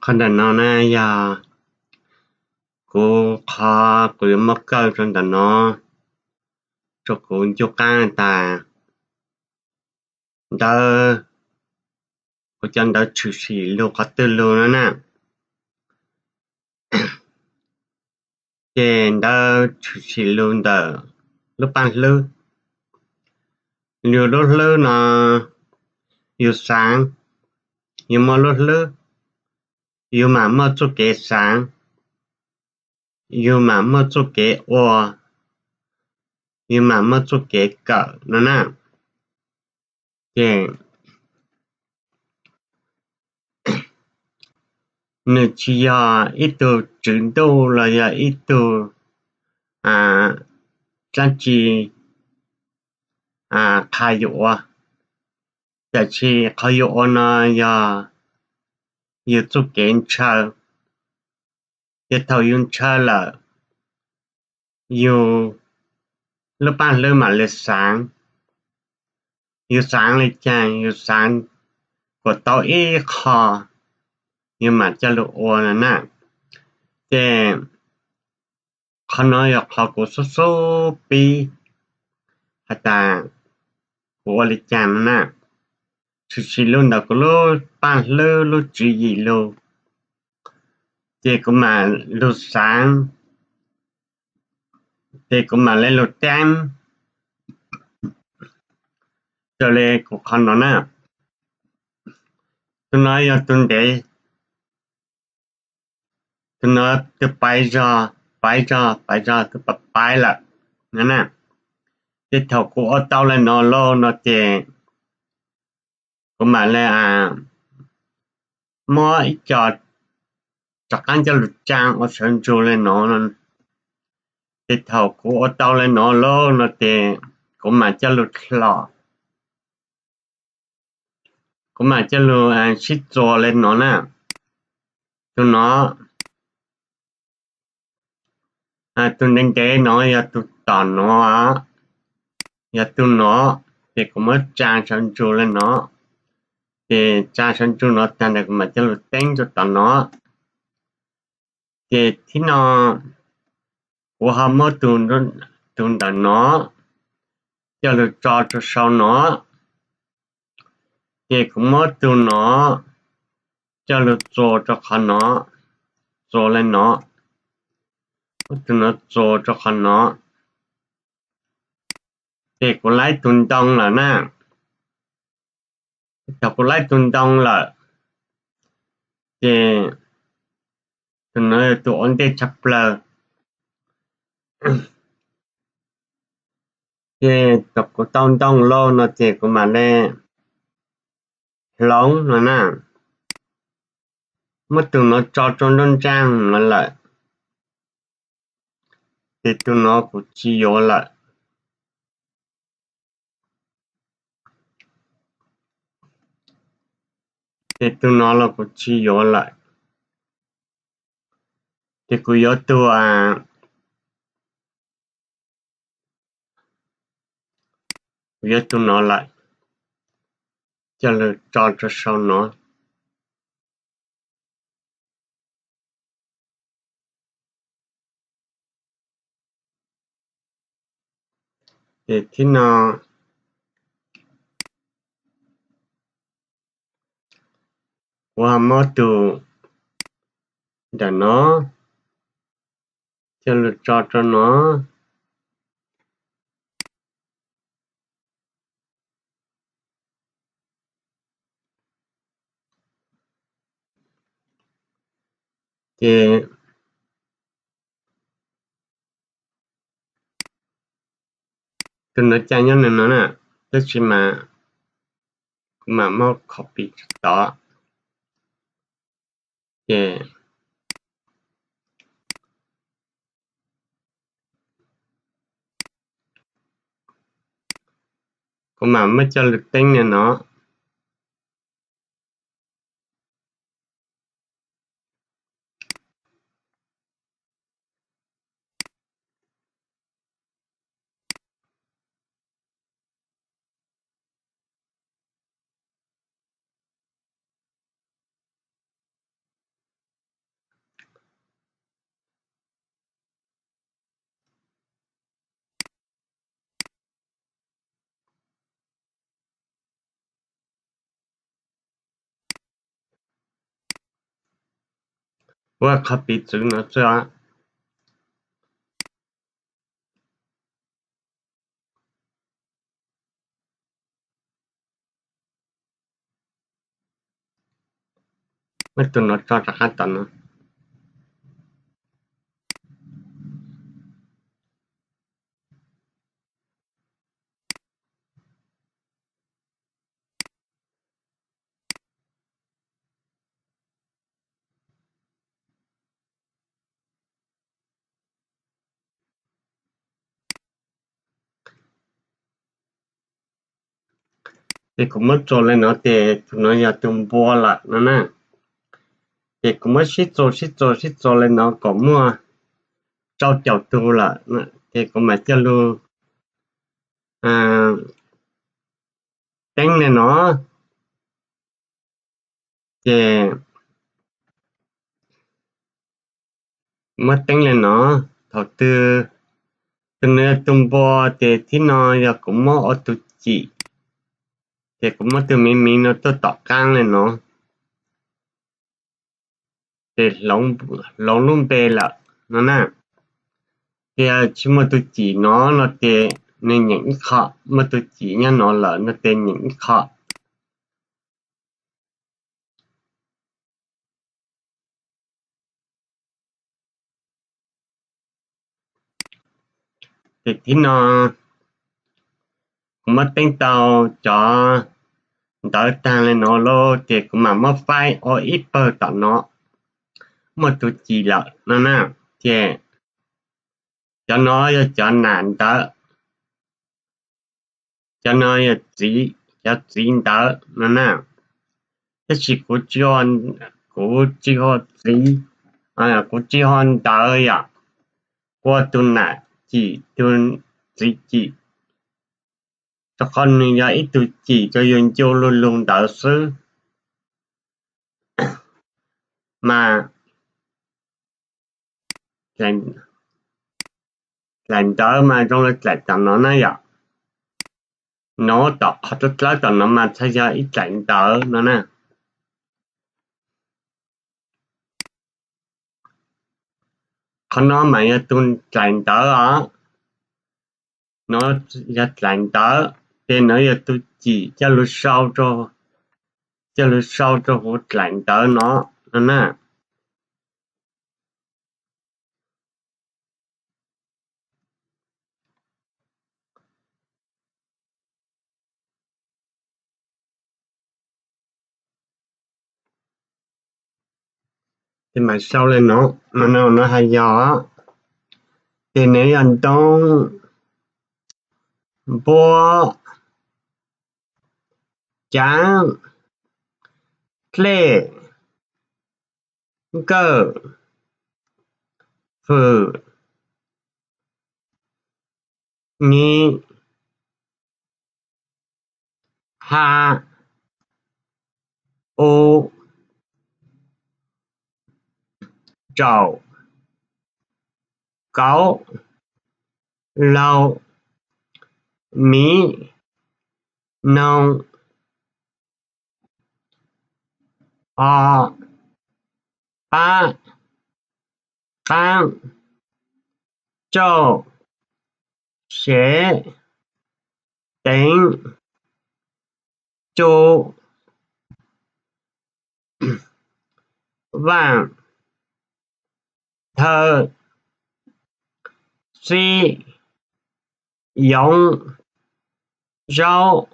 Qhov ntawm no na yog kuv qhov kuv yuav muab kaw rau ntawm no, rau kuv ncuj qaab tas ntawv, kuv cov ntawv tshwm sim lug qhov twg lug no na. Ces ntawv tshwm sim lug ntawm lub paaj hlwb. Yug lub hlwb no, yug xaav, yug muaj lub hlwb, yug mam muaj txuj kev xaav, yug mam muaj txuj kev ua, yug mam muaj txuj kev kawm no na. Ces nws tsis yog ib tug tswv ntuj los yog ib tug dlaab tsi qha yus ua, tab sis qhov yus ua no yog yus txuj kev ntshaw. Ces thaum yus ntshaw lawm, yus lub paaj hlwb mam li xaav. Yus xaav li cas, yus xaav kuas tau ib qho, yus mam coj lug ua no na. Ces qhov no yog qhov kuv xub xub pib has tas kuv ua li cas no na. Tshwm sim lug ntawm kuv lub paaj hlwb lub tswv yim lug, ces kuv mam lug xaav, ces kuv mam le lug teeb raws li kuv qhov no na. Tug no yog tug ntev, tug no tug paiv zog, paiv zog, paiv zog, tug paiv paiv lawm no na. Ces thaum kuv ua tau le no lauj no ces kuv mam le muab ib co rov qaab coj lug tsaa ua sawv ntsug le no. Ces thaum kuv ua tau le no lauj no ces kuv mam coj lug dlom, kuv mam coj lug sib txuas le no na. Tug no, tug ntev ntev no yog tug tom no, yog tug no. Ces kuv muab tsaa sawv ntsug le no. Ces tsaa sawv ntsug no tag ntawd kuv mam coj lug teeb rua tom no. Ces thib no kuv ho muab tug ntawm no coj lug tso rua sau no. Ces kuv muab tug no coj lug txuas rua qhov no, txuas le no, muab tug no txuas rua qhov no. Ces kuv laib tug ntoo lawm na. Thaum kuv laib tug ntoo lawm, ces tug no yog tug ua ntej tshaj plawg. Ces thaum kuv tau ntoo lauj no ces kuv mam le hloov no na. Muab tug no tso rua nruab nraag no lawm, ces tug no kuv tsis yuav lawm. Ces tug no los kuv tsis yuav lawm. Ces kuv yuav tug, kuv yuav tug no lawm, coj lug tso rua sau no. Ces thib no kuv ho muab tug ntawm no coj lug tso rua no. Ces tug no ca nyob ntawm no na, tab sis mas kuv mam muab copy tso tod. Ces kuv mam muab coj lug teeb le no. Kuv qhov piv txwv no xwb os. Muab tus no tso rov qab tom no. Ces kuv muab txuas li no ces tus no yog tus npua lawm no na. Ces kuv muab sib txuas sib txuas sib txuas li no kom muaj rau caum tus lawm, ces kuv mam coj lug teeb li no. Ces muab teeb li no, thaum twg tus no yog tus npua ces thib no yog kuv muab ob tug cim, ces kuv muab tus miv miv no tuaj tom qaab li no, ces hloov lub npe lawm no na. Ces tsis muaj tus cim no no ces nws nyeem ib qho, muaj tus cim nyob no lawm no ces nyeem ib qho. Ces thib no kuv muab teeb tau cov ntawv taag li no lawm ces kuv mam muab faib ua ib pawg tom no, muaj tus cim lawm no na. Ces cov no yog cov nam ntawv, cov no yog txiv, cov txiv ntawv no na. Tab sis kuv tsis, kuv tsis hu txiv, kuv tsis hu ntawv yom, kuv hu tus nam cim tus txiv cim, rau qhov nws yog ib tug cim rau yus ncu lug lug ntawv xwb. Mas dlaim ntawv mas zoo li dlaim tom no na yom. No tom qhov dlawb dlawb tom no mas txhad yog ib dlaim ntawv no na. Qhov no mas yog tus dlaim ntawv os. No yog dlaim ntawv, ces no yog tus cim coj lug sau, coj lug sau rau huv dlaim ntawv no no na. Ces mam sau li no, no hais yog, ces nws yog ntoo, npua, caav, dlej, nkawj, fwm, nyiv, ha, u, tsaum, kauv, laug, miv, noog, o, pab, qaab, tsauj, sev, teev, tsu, vaaj, thawj, txib, yoov, zaub,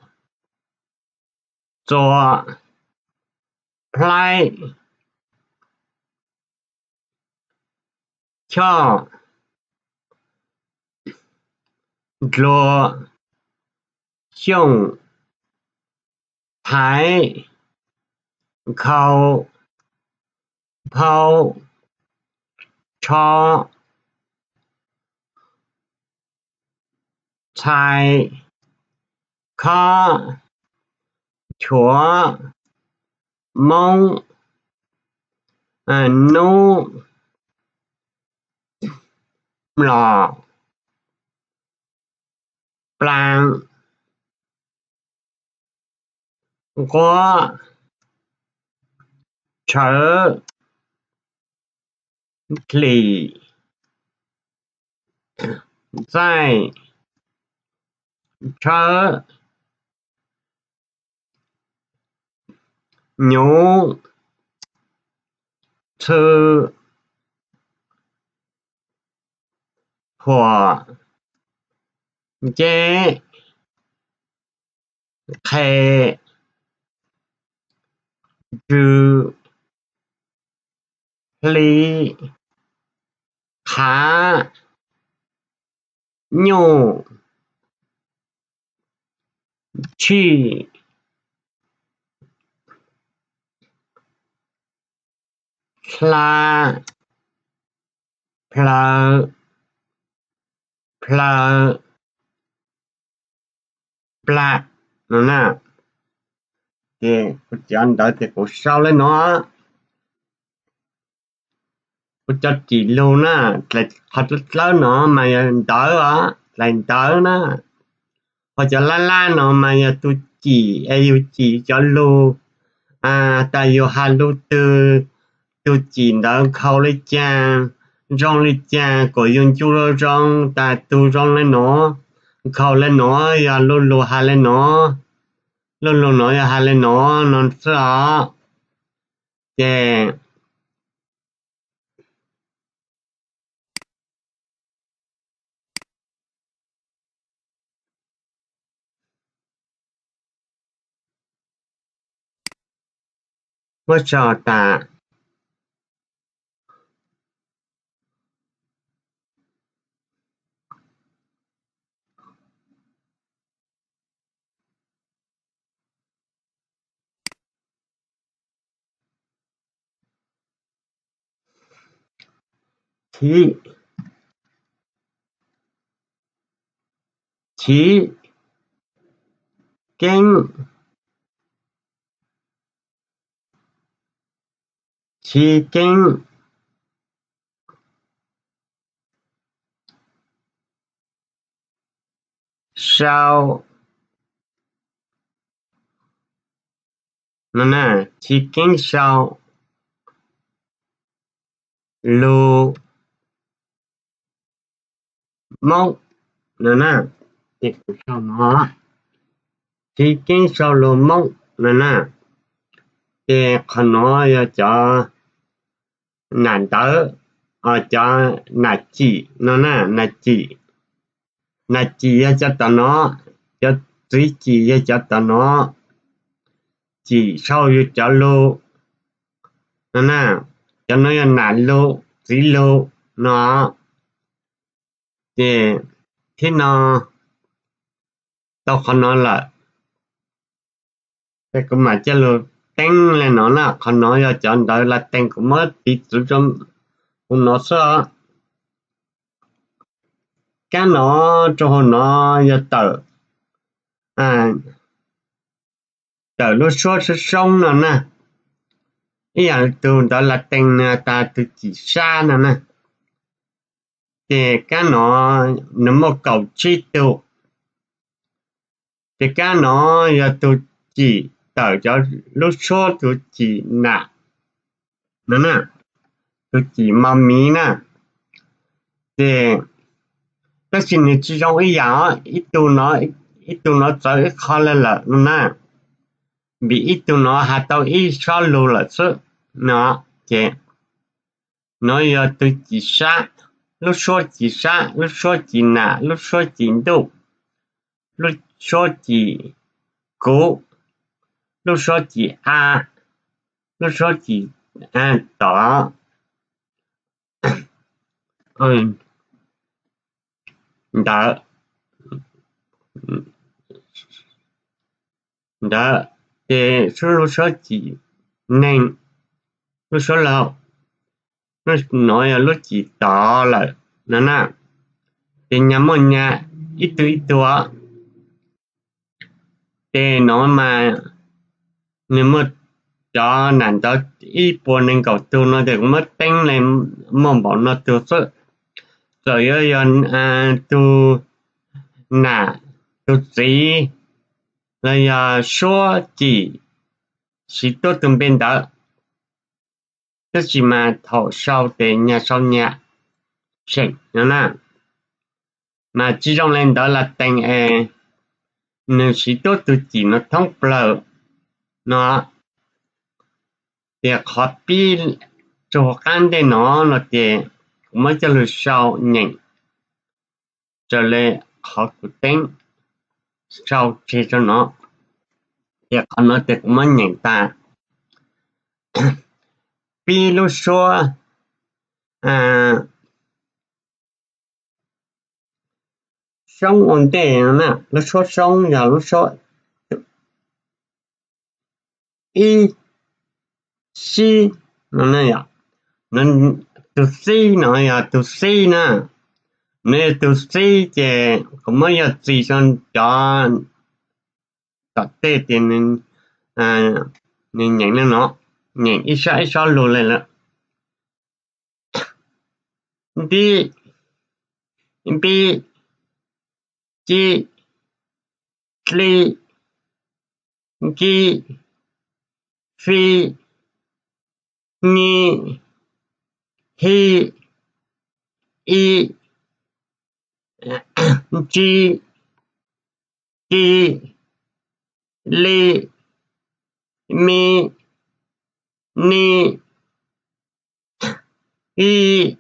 txuas, plhaib, choj, ndluag, xyooj, thaiv, nkhaus, phau, tsho, txhais, khob, chuav, moob, nub, mlom, plaas, nquab, tshawv, hlis, ntxaij, tshawb, nyuv, txhw, phuam, nceb, qhe, ntsw, hli, qhav, nyuj, tshij, hla, plhaw, plhaw, pla no na. Ces kuv cov ntawv ces kuv sau li no. Kuv cov cim lug na, qhov dlawb dlawb no mas yog ntawv os, dlaim ntawv na. Ho cov laj laj no mas yog tus cim es yus cim cov lug, tas yus has lug twg, tus cim ntawd nkhaus li cas, zoo li cas kom yus ncu zoo zoo tas tus zoo li no, nkhaus li no yog lub lug has li no, lub lug no yog has li no, no xwb os. Ces muab tso tas. Chiv, chiv, keeb, chiv keeb, sau, chiv keeb sau, lug, moob no na. Ces kuv sau no, chiv keeb sau lug moob no na. Ces qhov no yog cov nam ntawv, cov nam cim no na, nam cim. Nam cim yog cov tom no, cov txiv cim yog cov tom no, cim sau yus cov lug no na. Cov no yog nam lug txiv lug no. Ces thib no tau qhov no lawm, ces kuv mam coj lug teeb li no na. Qhov no yog cov ntawv las tees kuv muab piv txwv rau hauv no xwb os. Kab no rau hauv no yog tawm, tawm lub suab soob soob no na. Ib yam li tus ntawv las tees nws tas tus cim sab no na. Ces kab no nws muaj kaum tsib tug. Ces kab no yog tus cim tawm cov lub suab tus cim nam no na, tus cim mos miv na. Ces tab sis nws tsis zoo ib yam os, ib tug no txawv ib qho li lawm no na, vim ib tug no has tau ib tsob lug lawm xwb no. Ces no yog tus cim sab, lub suab cim sab, lub suab cim nam, lub suab cim ntuj, lub suab cim kuv, lub suab cim a, lub suab cim tom ntawd, ntawd, ces lub suab cim neeg, lub suab laug, no yog lub cim tod lawm no na. Ces nyag muaj nyag ib tug ib tug. Ces no mas nws muaj cov nam ntawv ib puas nees nkaum tug no ces kuv muab teeb li muaj npaum no tug xwb. Txawm yuav yog tus nam, tus txiv los yog suab cim siv tuab tus npe ntawd. Tab sis mas thaum sau ces nyag sau nyag seem no na. Mas tsis zoo li ntawd las tees es nws siv tuab tug cim no thoob plaws no. Ces qhov pib rau hauv qab ntej no no ces kuv muab coj lug sau nyeem raws li qhov kuv teeb sau tseg rau no. Ces qhov no ces kuv muab nyeem tas. Pib lub suab soob ua ntej no na, lub suab soob yog lub suab ib, xib no. Tus xib no yog tus xib na, nws yog tus xib ces kuv muab yog txis rau cov tom tej ces nws nyeem li no, nyeem ib sab ib sab lug li lawm. Ntib, npib, cib, dlib, nkib, fib, nyib, hib, ib, ntsib, kib, lib, mib, nib, ib,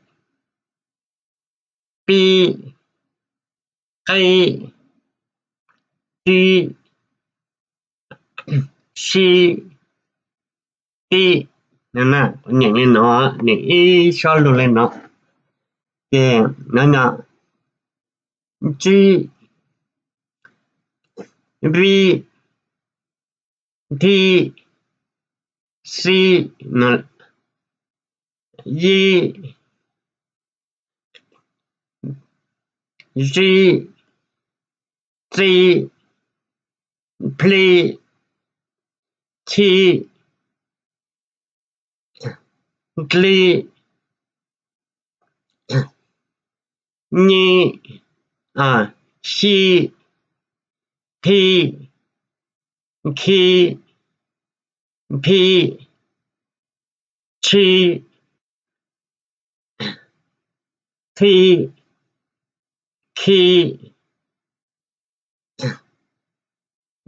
pib, qib, tsib, sib, tib. Nyeem li no, nyeem ib sab lug li no. Ces no, ntsib, vib, nthib, xib, yib, zib, txib, plib, chib, dlib, nyib, xib, thib, nkhib, nphib, tshib, txhib, khib,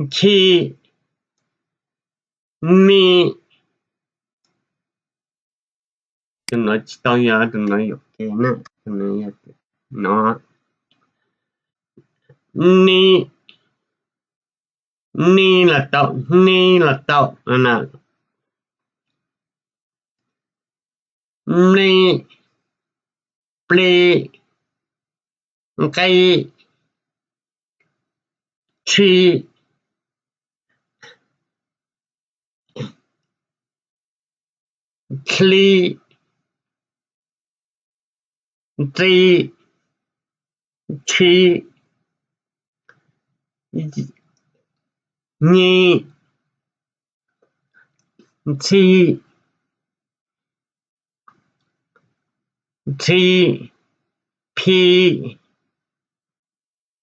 nkhib, mib. Tus no tsis tau yog, tus no yuam kev na, tus no yog no, nib, nib los tau, nib los tau, neb, plib, nqib, tshib, txhib, txib, tshib, nyib, txhib, txhib, phib,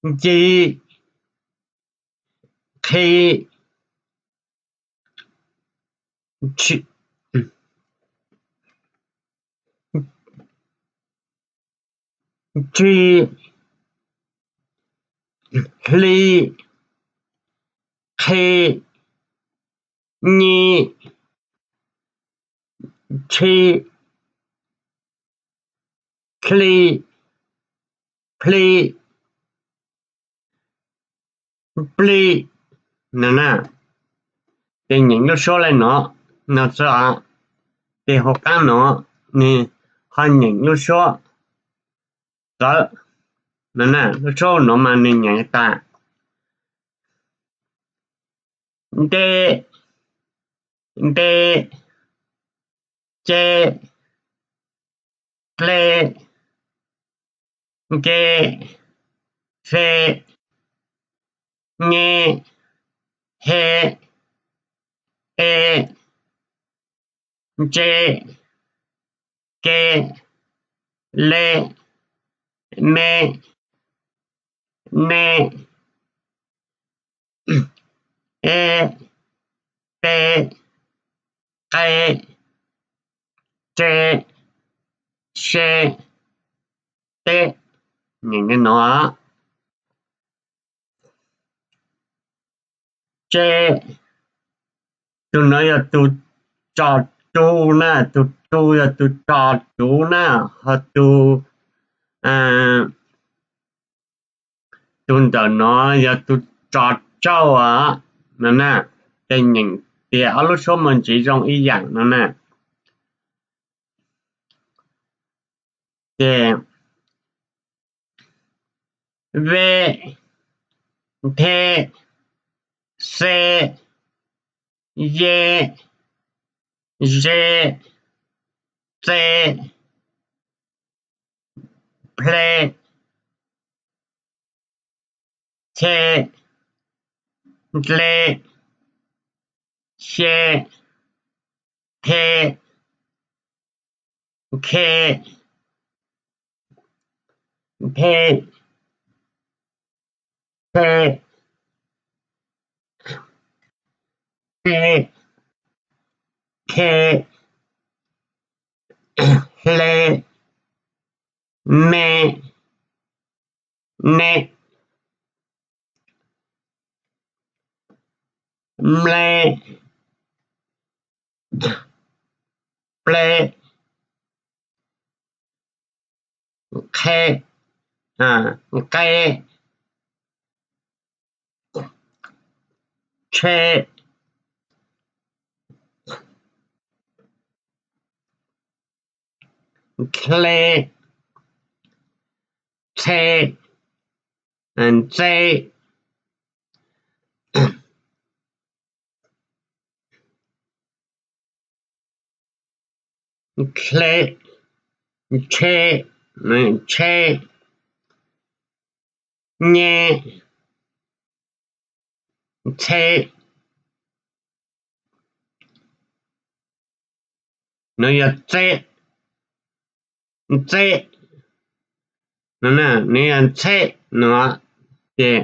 ncib, qhib, tsib, hli, qhi, nyib, tshib, thli, plib, plib. No na, ces nyeem lub suab li no, no xwb os. Ces hauv qab no nws ho nyeem lub suab txawv, no na, lub suab no mas nws nyeem tas: nte, npe, ce, tle, nce, fe, nge, he, e, ntse, ke, le, me, ne, e, pe, qe, Tse, se, teb. Nyeem li no. Tse, tus no yog tus tso tsu na, tus tsu yog tus tso tsu na, ho tus, tus ntawm no yog tus tso tsauj os, no na. Ces nyeem tias ob lub suab mus ntxiv zoo ib yam no na. Ces ve, nthe, xe, ye, ze, txe, ple, che, ntle, che, the, khe, nthe, the, te, khe, hle, me, ne, mle, ple, qhe, nqe, tshe, ntle, tshe, ntse, ntle, ntshe, ntshe, nye, ntshe. Nws yog txe, ntxe, nws yog ntxhe no, ces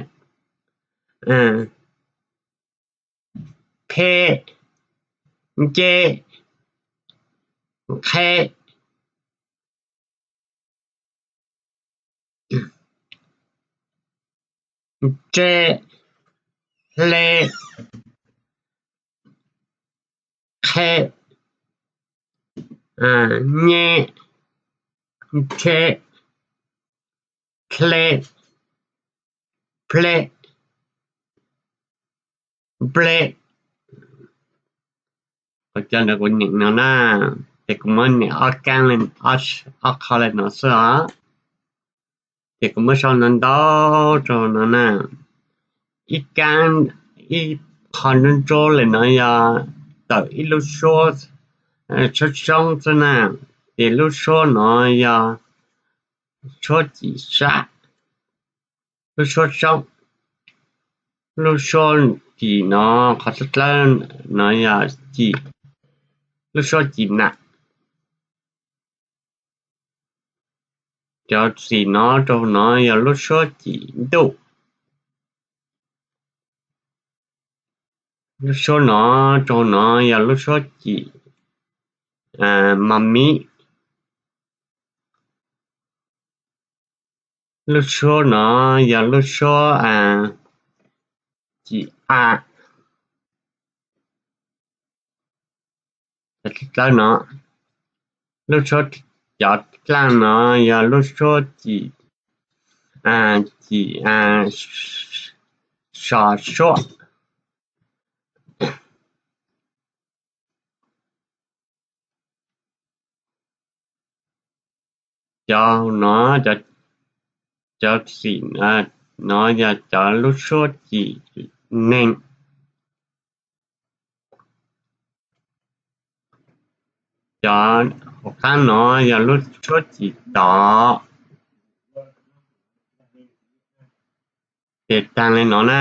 phe, nce, qhe, ntse, hle, qhe, nye, ntshe, hle, ple, nple. Qhov cov ntawd kuv niam no na, ces kuv muab niam ob kaab, ob qho li no xwb os. Ces kuv muab sau ntau ntau rau no na. Ib kaab, ib qho ntsuab ntsuab li no yog tawm ib lub suab, suab soob xwb na. Ces lub suab no yog suab cim sab, lub suab soob, lub suab cim no, qhov dlawb dlawb no yog cim, lub suab cim nam. Cov txim no rau no yog lub suab cim ntuj. Lub suab no rau no yog lub suab cim mas mib. Lub suab no yog lub suab cim a. Cov dlawb no, lub suab, cov dlaaj no yog lub suab cim, cim so suab. Cov no, cov txim no yog cov lub suab cim neeg. Cov hauv qab no yog lub suab cim tod. Ces taag li no na.